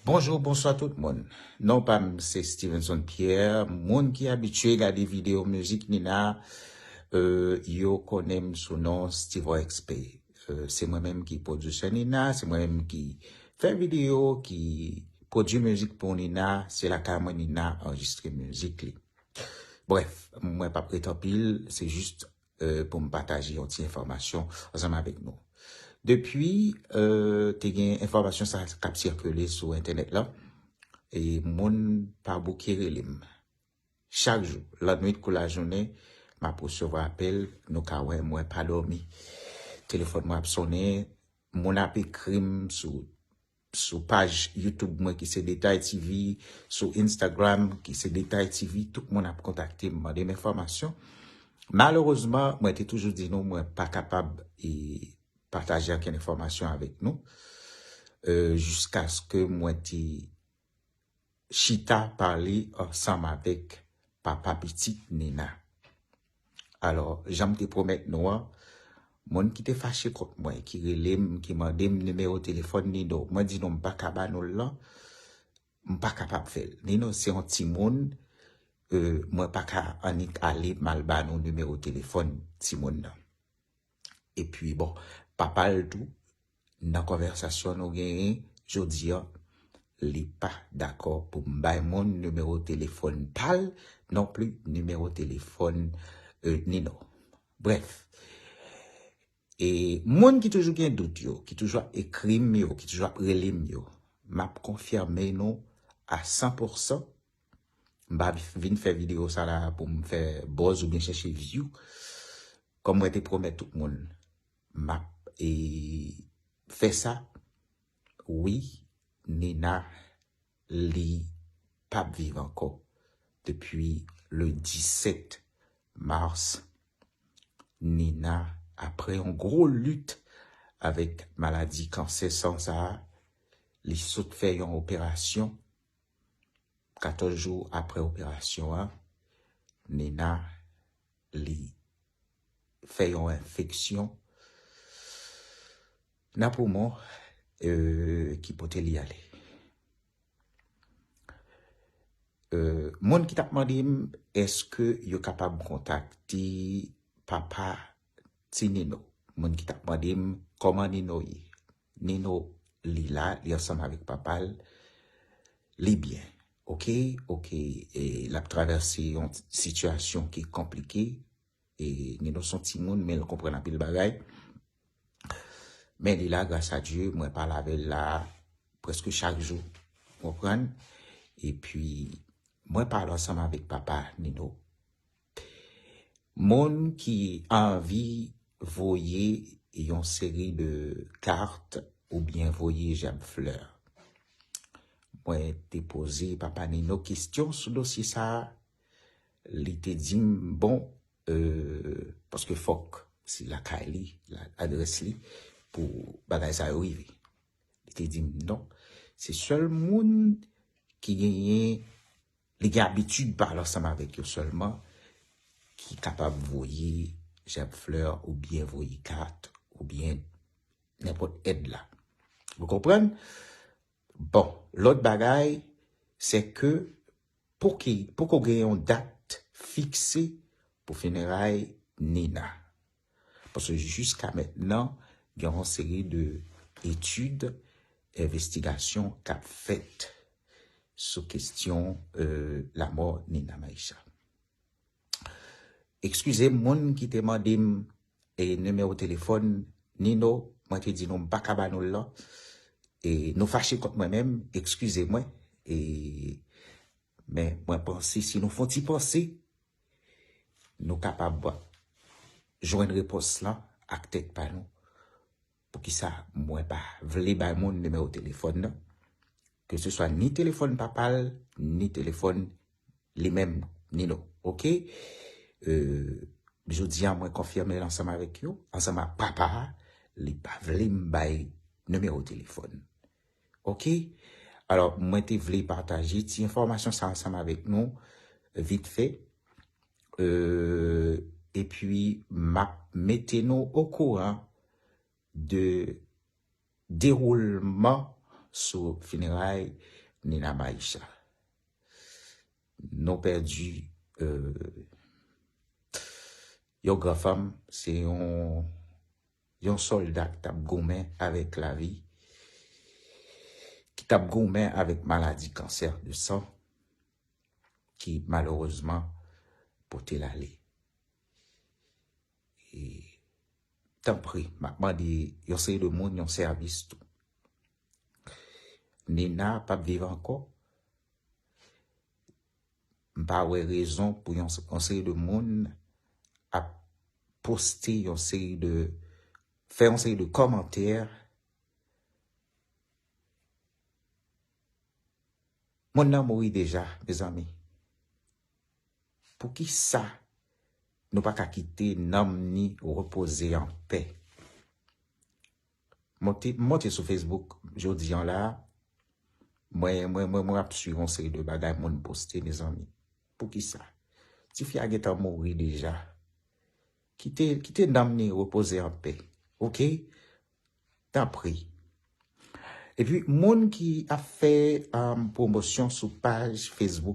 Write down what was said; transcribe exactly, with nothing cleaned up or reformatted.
Bonjou, bonswa tout moun. Non pa m se Stevenson Pierre. Moun ki abitye gade videyo mizik Nina, euh, yo konnen m sou non Stevo X P. Euh, se mwen menm ki pwodisè Nina, se mwen menm ki fè videyo, ki pwodui mizik pou Nina, se lakay mwen Nina anrejistre mizik li. Brèf, mwen p ap ret anpil, se jis euh, pou m pataje yon ti enfòmasyon ansanm avèk nou. Depi, euh, te gen enfòmasyon sa k ap sikile sou entènèt la, e moun pa bouke rele m. Chak jou, lannwit kou lajounen, m ap resevwa apèl, nou ka wè mwen pa dòmi. Telefòn mwen ap sonnen, moun ap ekri m sou sou paj YouTube mwen ki se Detay T V, sou Instagram ki se Detay T V, tout moun ap kontakte m, mande m enfòmasyon. Malerezman, mwen te toujou di nou, mwen pa kapab e pataje ankenn enfòmasyon avèk nou, euh, jiskaske mwen te chita pale ansanm avèk papa pitit Nina. Alò, jan m te pwomèt nou an, moun ki te fache kont mwen, ki rele m, ki mande m nimewo telefòn Nino, mwen di nou m pa ka ba nou l lan, m pa kapab fè l. Nino se yon timoun, euh, mwen pa ka annik ale m al ba nou nimewo telefòn timoun nan. Epi, bon, papa l tou, nan konvèsasyon nou genyen jodi a, li pa dakò pou m bay moun nimewo telefòn pa l, non pli nimewo telefòn, euh, Nino. Brèf, e moun ki toujou gen dout yo, ki toujou ap ekri m yo, ki toujou ap rele m yo, m ap konfime nou a san pou san. M pa vin fè videyo sa la pou m fè buzz oubyen chèche view. Kòm mwen te pwomèt tout moun, m ap e, fè sa. Wi, Nina, li p ap viv ankò. Depi le disèt mas, Nina, apre yon gwo lit avèk maladi kansè san sa a, li sot fè yon operasyon. Katòz jou apre operasyon an, Nina, li fè yon enfeksyon nan poumon, euh, ki pote li ale. Euh, moun ki t ap mande m, èske yo kapab kontakte papa ti Nino? Moun ki t ap mande m, kòman Nino ye? Nino, li la, li ansanm avèk papa l, li byen. Oke, oke, e l ap travèse yon sitiyasyon ki konplike. E Nino se yon timoun, men l konprann anpil bagay. Men li la, gras a Dye, mwen pale avè l la prèske chak jou, w konprann? Epi, mwen pale ansanm avèk papa Nino. Moun ki anvi voye yon seri de kat oubyen voye jab flè. Mwen te poze papa Nino kesyon sou dosye sa a. Li te di m, bon, euh, paske fòk se lakay li, la, adrès li, pou bagay sa yo rive. Li te di m, non, se sèl moun ki genyen, li gen abitid pale ansanm avèk yo sèlman, ki kapab voye jab flè oubyen voye kat oubyen nenpòt èd la. Ou konprann? Bon, lòt bagay, se ke pou ki, poko gen yon dat fikse pou fineray Nina. Paske jiska mentnan, gen yon seri de etid, envestigasyon k ap fèt sou kesyon, euh, lamò Nina Maisha. Eskize m, moun ki te mande m, e, nimewo telefòn Nino, mwen te di nou m pa ka ba nou l lan. E, nou fache kont mwen menm, eskize mwen. E, men mwen panse si nou fè yon ti panse, nou kapab jwenn repons lan ak tèt pa nou. Poukisa mwen pa vle bay moun nimewo telefòn nan? Keseswa ni telefòn papa l, ni telefòn li menm, Nino. Oke? Euh, jodi a, mwen konfime l ansanm avèk yo, ansanm ak papa a, li pa vle m bay nimewo telefòn. Oke? Alò, mwen te vle pataje ti enfòmasyon sa ansanm avèk nou, vit fè. Euh, epi, m ap mete nou okouran de dewoulman sou fineray Nina Maisha. Nou pèdi euh, yon gran fanm, se yon yon sòlda ki t ap goumen avèk lavi, ki t ap goumen avèk maladi kansè de san, ki malerezman pote l ale. E tanpri, m ap mande yon seri de moun yon sèvis tou. Nina p ap viv ankò. M pa wè rezon pou yon, yon seri de moun ap poste yon seri de, fè yon seri de kòmantè. Moun nan mouri deja, mezanmi. Poukisa nou pa ka kite nanm ni repoze an pè? Monte, monte sou Facebook jodi an la, mwen, mwen, mwen, mwen ap swiv yon seri de bagay moun poste, mezanmi. Poukisa? Tifi a gentan mouri deja. Kite, kite nanm ni repoze an pè. Oke? Tanpri. Epi, moun ki ap fè um, pwomosyon sou paj Facebook